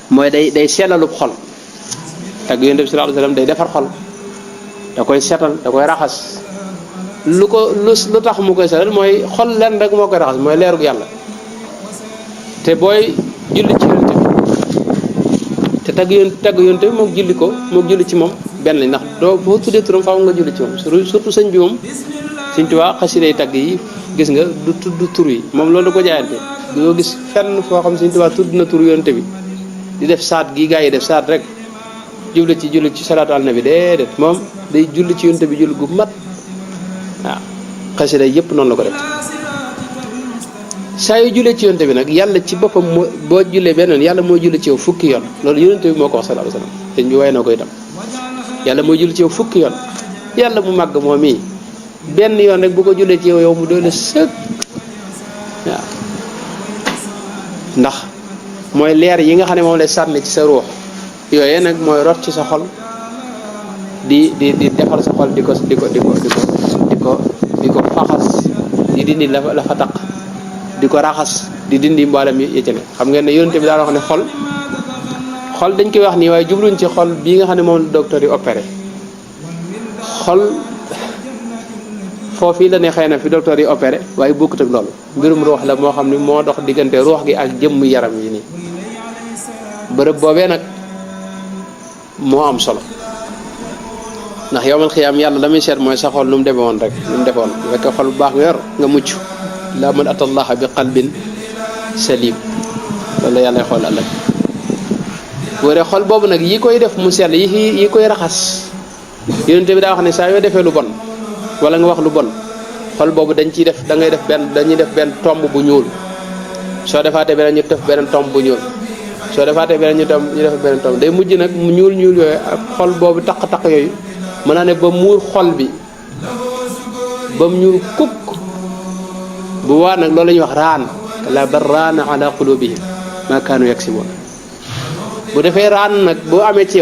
mooy day sellalub xol tagg yonent bi sallallahu alayhi wasallam day defar xol da koy setal da koy raxas lu tax mu koy setal mooy xol len rek moo koy raxas mooy leerug yàlla te booy julli ci yonent bi te tagg yonent bi moom julli ci moom benn ndax doo boo tuddee turam faaw nga julli ci moom surtout sëñ bi moom Sëñ Tuubaa xasiday tagg yi gis nga du tudd tur yi moom loolu da ko jaayante doo gis fenn foo xam Sëñ Tuubaa tudd na tur yonent bi di def saat gi gaa yi def saat rek julli ci salaatu al nabi déedéet moom day julli ci yonent bi julli gu mat waaw xasiday yëpp noonu la ko def saa yu jullee ci yonent bi nag yàlla ci boppam boo jullee benn yàlla mooy julli ci yow fukki yoon loolu yonent bi moo ko wax sallallahu alayhi wasallam sëñ bi way na ko itam yàlla mooy julli ci yow fukki yoon yàlla mu màgg moom mii benn yoon rek bu ko jullee ci yow mu doy la sëkk waaw ndax mooy leer yi nga xam ne moom lay sànni ci sa ruux yooyu nag mooy rot ci sa xol di defal sa xol di ko faxas di dindi la fa taq di ko raxas di dindi mboolem yi ci ne xam ngeen ne yonent bi daal wax ne xol dañ koy wax nii waaye jubluñ ci xol bii nga xam ne moom la docteur yi opéré xol foofii la ne xëy na fi docteur yi opéré waaye bokkut ak loolu mbirum ruux la moo xam ne moo dox diggante ruux gi ak jëmm yaram yi nii bërëb boobee nag moo am solo ndax yowmal xiyaam yàlla la muy seet mooy sa xol nu mu demee woon rek nu mu defoon bu fekkee xol bu baax nga yor nga mucc laa man atallaha bi qalbin salim loolu la yàlla xool ëllëg wóore xol boobu nag yi koy def mu sell yi koy raxas yonent bi daa wax ne saa yoo defee lu bon wala nga wax lu bon xol boobu dañuy def benn tomb bu ñuul soo defaatee beneen ñu def beneen tomb bu ñuul soo defaatee beneen ñu def beneen tomb day mujj nag mu ñuul yooyu ak xol boobu taq yooyu mën naa ne ba muur xol bi ba mu ñuul kukk bu waa nag loolu la ñuy wax raan la bar raana ala qulubihim ma kaanu yaksibuun bu defee raan nag boo amee ci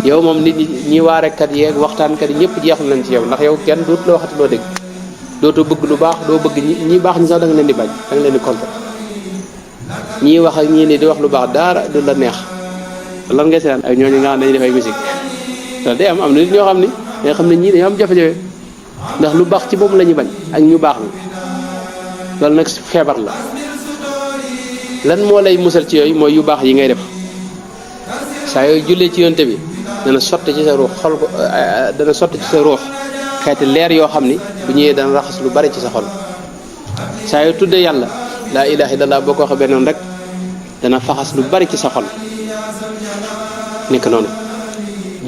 yow moom nit ñi waarekat yeeg waxtaankat yi ñëpp jeexul nañ ci yow ndax yow kenn dootu la waxati loo dégg dootoo bëgg lu baax doo bëgg ñi baax ñi sax da nga leen di bañ da nga leen di contre ñii wax ak ñii ni di wax lu baax dara du la neex lan nga seetaan ak ñooñu nga xam ne dañuy def ay musique loolu day am na nit ñoo xam ne nga xam ne ñii dañoo am jafe-jafe ndax lu baax ci boobu la ñuy bañ ak ñu baax ni loolu nag feebar la lan moo lay musal ci yooyu mooy yu baax yi ngay def saa yooyu jullee ci yonte bi dana sotti ci sa ruux dana sotti ci sa ruux xeeti leer yoo xam ni bu ñëwee dana raxas lu bari ci sa xol saa yoo tuddee yàlla laa ilaha illallah boo ko waxee benn rek dana faxas lu bari ci sa xol nekk noonu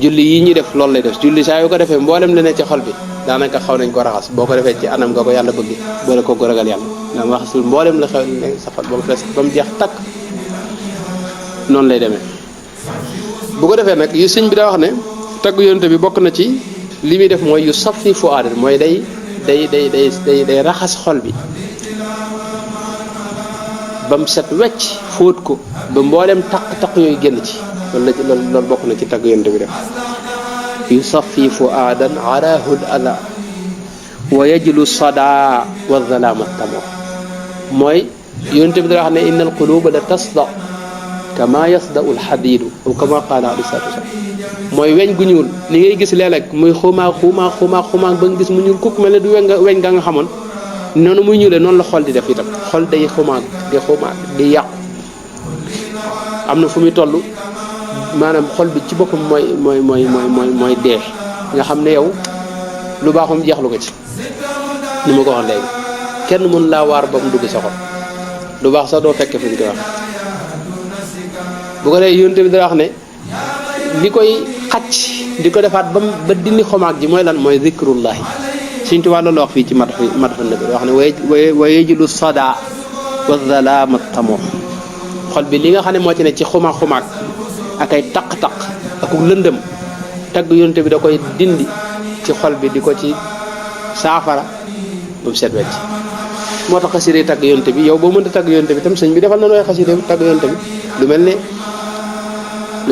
julli yi ñuy def loolu lay def julli saa yoo ko defee mboolem la ne ci xol bi daanaka xaw nañ ko raxas boo ko defee ci anam nga ko yàlla bëgg boole ko ragal yàlla dana raxas lu mboolem la xew ne sa xol ba mu fees ba mu jeex takk noonu lay demee bu ko defee nag yu sëñ bi daa wax ne tagg yonte bi bokk na ci li muy def mooy yu safi fu aadal mooy day raxas xol bi ba mu set wecc fóot ko ba mboolem taq yooyu génn ci loolu bokk na ci tagg yonte bi def yu safi fu aadan arahul ala wa yajlu sada wa zalama tamo mooy yonte bi daa wax ne innal quluba la tasda kama yasda'u al-hadidu aw kama qala alayhi salatu wasallam mooy weñ gu ñuul ni ngay gis léeg-léeg muy xumaa ba nga gis mu ñuul kukk mel ne du weñ nga xamoon noonu muy ñuulee noonu la xol di def itam xol day xumaa di yàqu am na fu muy toll maanaam xol bi ci boppam mooy dee nga xam ne yow lu baaxum jeexlu ko ci ni ma ko wax léegi kenn mën laa waar ba mu dugg sa xol lu baax sax doo fekke fu ñu koy wax bu ko defee yonte bi dara wax ne li koy xacc di ko defaat ba dindi xomaag ji mooy lan mooy zikrullahi Sëñ Tuubaa loolu wax fii ci madax nabi wax ne wa yajlu sada wa zalama tamo xol bi li nga xam ne moo ci ne ci xumaag ak ay taq-taq ak lëndëm tagg yonte bi da koy dindi ci xol bi di ko ci saafara ba mu set wecc moo tax xasida tagg yonte bi yow boo mënta tagg yonte bi tam sëñ bi defal na nooy xasida tagg yonte bi lu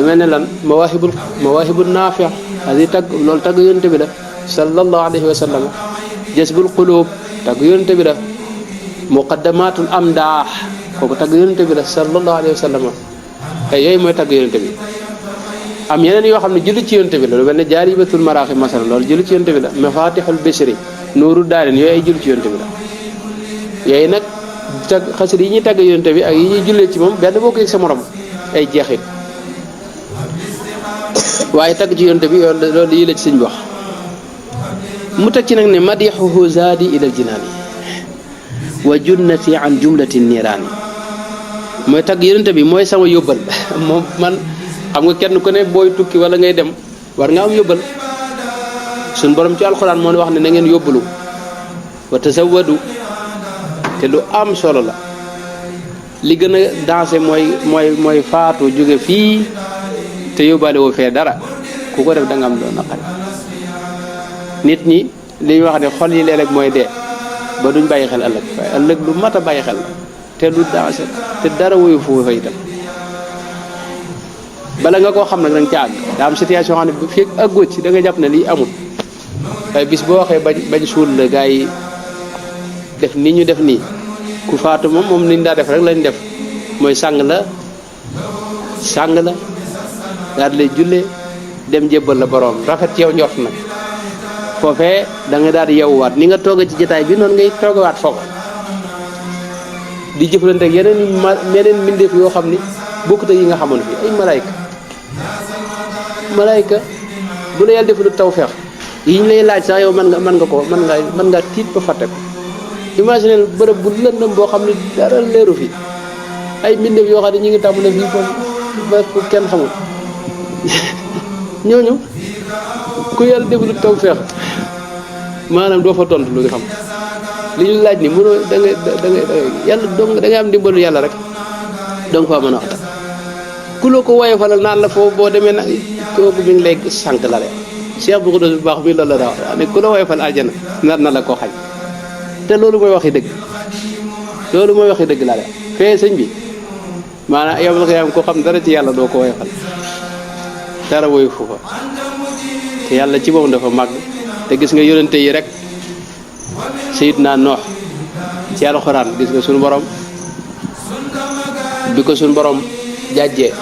mel ne lan mawahibul naafi' hadi tagg loolu tagg yonte bi la sallallahu alayhi wa sallam jasbul qulub tagg yonte bi la muqaddamatul amdah kooku tagg yonte bi la sallallahu alayhi wa sallam ay yooyu mooy tagg yonente bi am yeneen yoo xam ne julli ci yonente bi la lu mel ne jaalibatul maraaxi masala loolu julli ci yonente bi la mafatixul bishri nuuru daalin yooyu ay julli ci yonente bi la yooyu nag tag xasida yi ñuy tagg yonente bi ak yi ñuy jullee ci moom benn boo ko yëg sa morom ay jeexit waaye tagg ci yonente bi loolu yi la ci sëñ bi wax mu teg ci nag ne madixuhu zaadi ilal jinaani wa junnati an jumlati niiraani mooy tagg yonente bi mooy sama yóbbal moom man xam nga kenn ku ne booy tukki wala ngay dem war nga am yóbbal suñ borom ci alxuraan moo wax ne na ngeen yóbbalu wa tazawwadu te lu am solo la li gën a dansé mooy faatu jóge fii te yóbbaale woo fee dara ku ko def da nga am loo naqari nit ñi li ñu wax ne xol yi léeg-léeg mooy dee ba duñ bàyyi xel ëllëg waaye ëllëg lu mat a bàyyi xel la te lu dansé te dara woyu foofa itam bala nga koo xam nag da nga ca àgg daa am situation xam ne bu fekk àggoo ci da nga jàpp ne lii amul waaye bis boo waxee bañ suul la gaa yi def ni ñu def nii ku faatu moom niñ daa def rek lañ def mooy sàng la daal di lay jullee dem jébbal la borom rafet ci yow njort nag foofee da nga daal di yewwaat ni nga toog ci jotaay bi noonu ngay toogawaat foofu di jëflante ak yeneen mbindeef yoo xam ni bokkut ak yi nga xamoon fii ay malaayka bu la yàlla defalu tawfeex yi ñu lay laaj sax yow mën nga tiit ba fàtte ko imaginer bërëb bu lëndëm boo xam ne dara leeru fi ay mbindeef yoo xam ne ñu ngi tàmbale fii ba kenn xamul ñooñu ku yàlla defalu tawfeex maanaam doo fa tontu lu nga xam li ñu laaj ni mënoo da ngay yàlla dong da ngay am ndimbalu yàlla rek donc fa mën a waxtaan ku la ko woye falal naan la foofu boo demee nag kooku mi ngi lay sànq la rek Cheikh bu ko doon bu baax bi loolu la daa wax ne ku la woye fal aljana nar na la koo xañ te loolu mooy waxi dëgg la rek fee sëñ bi maanaam yow la ko yam ko xam dara ci yàlla doo ko woye fal dara woyu foofa te yàlla ci moom dafa màgg te gis nga yonente yi rek Seydina Noox ci alxuraan gis nga suñu borom bi ko suñu borom jàjjee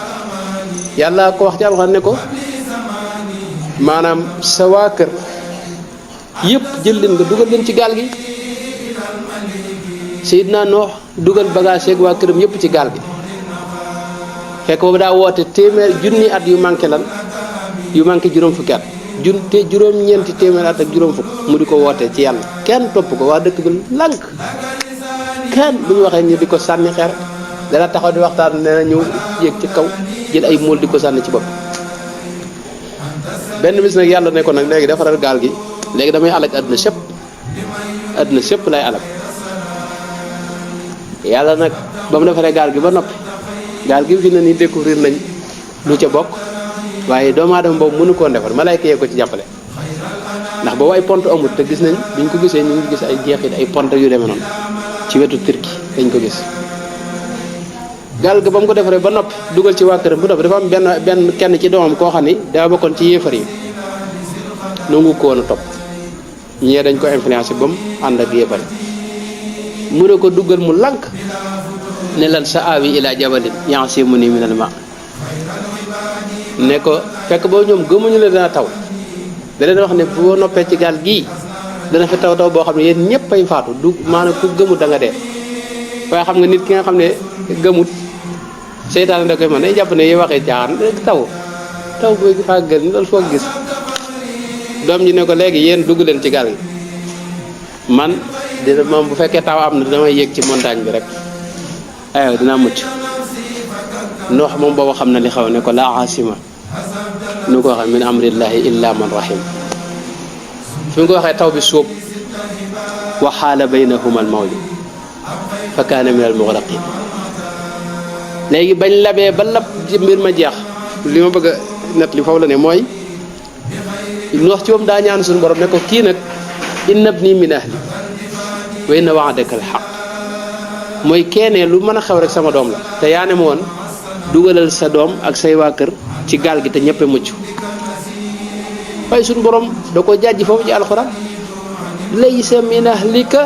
yàlla ko wax ci alxuraan ne ko maanaam sa waa kër yëpp jël leen nga dugal leen ci gaal gi Seydina Noox dugal bagage yeeg waa këram yëpp ci gaal gi fekk boobu daa woote téeméer junni at yu manqué juróom fukki at juróom-ñeenti téeméer at ak juróom fukk mu di ko wootee ci yàlla kenn topp ko waa dëkk bi lànk kenn bu ñu waxee ñu di ko sànni xeer dana taxaw di waxtaan nee na ñëw yéeg ci kaw jël ay mool di ko sànni ci bopp benn bis nag yàlla ne ko nag léegi defaral gaal gi léegi damay alak àdduna sépp lay alak yàlla nag ba mu defaree gaal gi ba noppi gaal gi fi na ni découvrir nañ lu ca bokk waaye doomu aadama boobu mënu koo defar malaayka yee ko ci jàppale ndax boobu ay pont amul te gis nañ biñ ko gisee ñu ngi gis ay jeexit ay pont yu demee noonu ci wetu Turquie dañ ko gis gaal ga ba mu ko defaree ba noppi dugal ci waa këram ba noppi dafa am benn kenn ci doomam koo xam ni daa bokkoon ci yéefar yi nangu ko woon a topp ñee dañ ko influencé ba mu ànd ak yéefar yi mu ne ko dugal mu lànk ne lan sa aawi ila jabalin ya'simuni minal ma ne ko fekk boo ñoom gëmuñu la dana taw da leen wax ne boo noppee ci gaal gii dana fi taw boo xam ne yéen ñëpp ay faatu du maanaam ku gëmut da nga dee waaye xam nga nit ki nga xam ne gëmut seytaane da koy mën day jàpp ne yi waxee caaxaan rek taw bu fàggal ni loolu foog gis doom ji ne ko léegi yéen dugg leen ci gaal gi man dina moom bu fekkee taw am na damay yéeg ci montagne bi rek aywa dinaa mucc noox moom boobu xam na li xaw ne ko laa asima nu ko waxee min amrillahi illa man rahim fi mu ko waxee taw bi sóob wa xaala baynahuma al mawju fa kaana min al mugraqin léegi bañ labee ba lab mbir ma jeex li ma bëgg a net li foofu la ne mooy noox ci moom daa ñaan suñu borom ne ko kii nag inna ibni min ahli wa inna wa'daka al haqq mooy keenee lu mën a xew rek sama doom la te yaa ne ma woon dugalal sa doom ak say waa kër ci gaal gi te ñëpp mucc waaye suñu borom da ko jàjji foofu ci alxuraan laysa min ahlika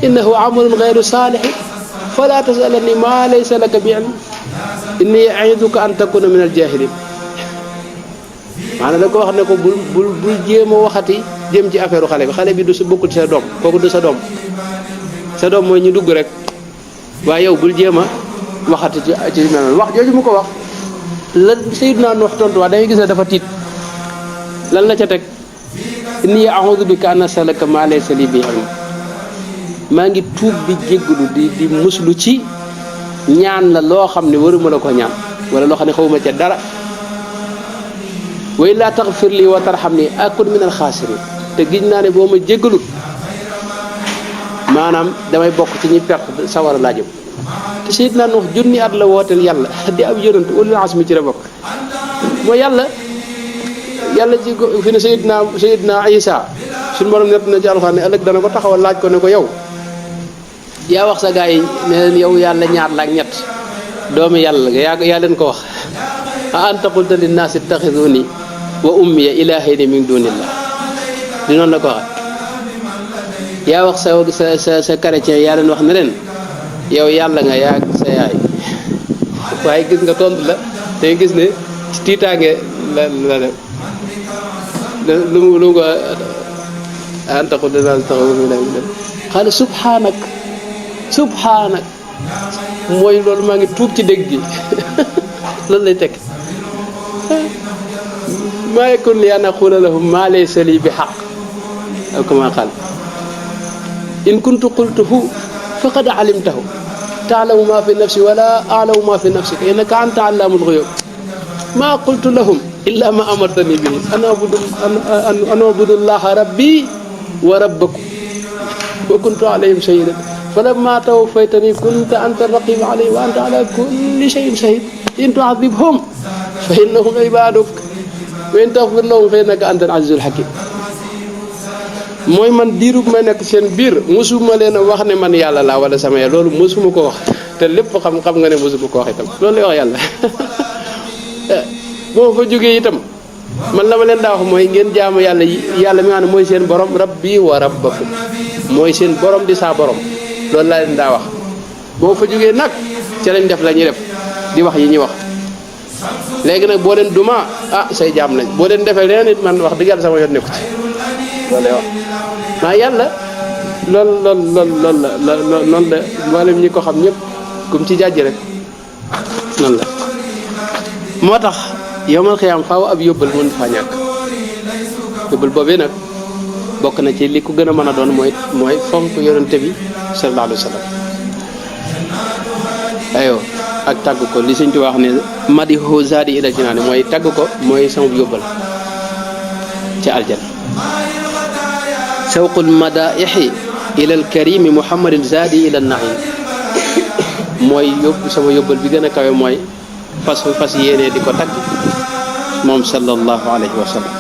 innahu amalun ghayru saalih fala tasalni ma laysa laka bi ilm inni aiduka an takuna min al jahilin maanaam da ko wax ne ko bul jéem a waxati jëm ci affaire xale bi xale bi du sa bokkul sa doom kooku du sa doom mooy ñu dugg rek waaye yow bul jéem a waxati ci mel noonu wax jooju mu ko wax la Seydina Nuux tontu wax dangay gis ne dafa tiit lan la ca teg inni a'udhu bika an as'alaka ma laysa li bihi ilm maa ngi tuub bi jéggulu di muslu ci ñaan la loo xam ne waruma la ko ñaan wala loo xam ne xawma ca dara wa illaa taghfir li wa tarhamni akun min al khasirin te giñ naa ne boo ma jéggalut maanaam damay bokk ci ñi perte sawara laa jëm te Seydina Nuux junni at la wooteel yàlla di ab yonent ulul azmi ci la bokk mooy yàlla ci fi ne Seydina Isa suñu borom nett na ci alxuraan ne ëllëg dana ko taxawal laaj ko ne ko yow yaa wax sa gaa yi ne leen yow yàlla ñaar la ak ñett doomi yàlla nga yaa leen ko wax a anta qulta linnaasi ittaxiduni wa ummiya ilaahayni min dunillah di noonu la ko wax yaa wax sa chrétien yaa leen wax ne leen yow yàlla nga yaa sa yaay waaye gis nga tontu la te gis ne ci tiitaange la def lu ko anta qulta linnaasi ittaxiduni wa ummiya xaala subhaanak mooy loolu maa ngi tuub ci dégg gi loolu lay tekk maa yakun li an aqula lahum maa laysa li bi xaq aw kama qaal in kuntu qultuhu faqad alimtahu taalamu ma fi nafsi wala alamu ma fi nafsika innaka anta allamul ghuyub maa qultu lahum illa ma amartani bihi an abudu llaha rabbi wa rabbakum wa kuntu alayhim shahidan falamma tawaffaytani kunta anta raqib alayhim wa anta ala kulli shay'in shahid in tu'adhibhum fa innahum ibaduk wa in taghfir lahum fa innaka antal azizul hakim mooy man diirub may nekk seen biir mosuma leen a wax ne man yàlla laa wala sama yàlla loolu mosuma ko wax te lépp xam nga ne mosuma ko wax itam loolu lay wax yàlla boo fa jógee itam man la ma leen daa wax mooy ngeen jaamu yàlla mi nga xam ne mooy seen borom rabbi wa rabbakum mooy seen borom di saa borom loolu laa leen daa wax boo fa jógee nag ca lañ def la ñuy def di wax yi ñuy wax léegi nag boo leen duma say jaam lañ boo leen defee leneen it man wax dëgg yàlla sama yoon nekku ci loolu lay wax maa yàlla loolu la noonu la mboolem ñi ko xam ñëpp kum ci jàjj rek noonu la moo tax yowmal xiyaam faaw ab yóbbal mën faa ñàkk yóbbal boobee nag bokk na ci li ko gën a mën a doon mooy fonk yonente bi sallallahu alayhi wa sallam aywa ak tàgg ko li Sëñ Tuubaa wax ne madihu zaadi ila jinaani mooy tàgg ko mooy sama yóbbal ci aljana sawqul madaihi ila al karimi muhammadin zaadi ila naim mooy sama yóbbal bi gën a kawe mooy fas yéenee di ko tàgg moom sallallahu alayhi wa sallam